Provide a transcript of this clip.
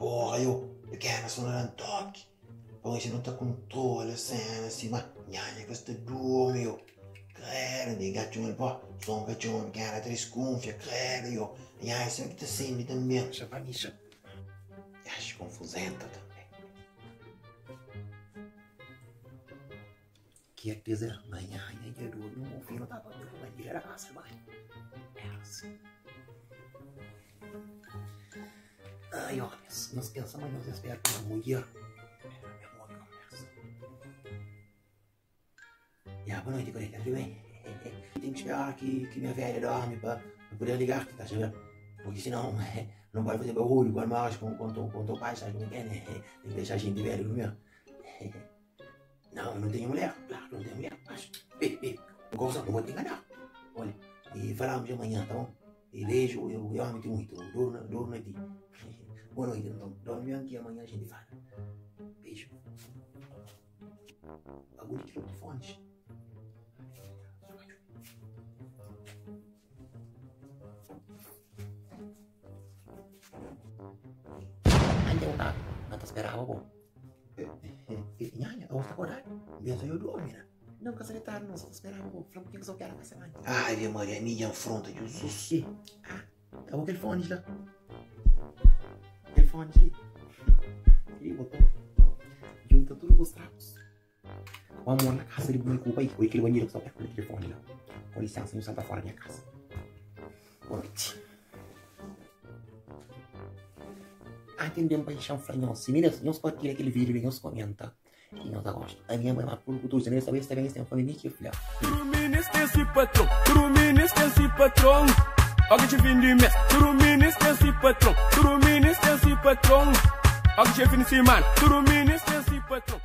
Porra yo, pequena só na dan toki. Bom, si nu ta kontrola sena si, ma nhanha ka sta durmi yo. Credo, di gatxu el pó, som ka txoma pequena ta deskunfia, credo yo. Nhanha sima ki ta sende também. Xa ba mixa. Acho confusenta também. Quer dizer, manhã dja durmi, un mofinu ta papia ku bandida da kasa di banhu. Era si. Ai, homis, nhos pensa ma nhos é spertu na mudjer. Era mesmu obi konversa. Ya, boa noite, colega. Tudo bem? Tenho que esperar que, que minha velha dorme para poder ligar-te, tá sabendo? Porque senão não pode fazer barulho com nós, com, com, com, com teu pai, sabe como é que é, né? Tem que deixar a gente velho dormir. Não, eu não tenho mulher. Claro que não tenho mulher, mas... Ei, ei, não vou te enganar. Olha, e falamos amanhã, tá bom? E beijo, eu, eu amo-te muito. Durmo, durmo em ti. Boa noite, então. Dorme bem que amanhã a gente fala. Beijo. Bagulho de telefones. Anja bu ta na ta speraba bo. Nhanha, eu sta acordado. Pensa eu dormi, né? Não, ka sa detadu não, só ta speraba bo. Fla-m ku ken ki só kera pasa manha. Ave Maria, minha afronta, Jesus. E, ah, tá bom kel fones la. Kel fones li. Li botou. Junta tudo bus trapos. O amor na casa de bu mãe ku bu pai. Oi, kel bandido ki sta perto di telefone la. Com licença, nhu salta fora di nha casa. Boa noite. Atendem paixão fla nhos. Si mi nhos partilha kel vídeo li, nhos comenta. E nhos ta gosta. A minha mãe ma puru ku tudo. Se mi sabe, tem família que fla. Tudu minis ten si patron, tudu minis ten si patron. Oki txi fin di mes, tudu minis ten si patron, tudu minis ten si patron. Oki txi fin di simana, tudu minis ten si patron.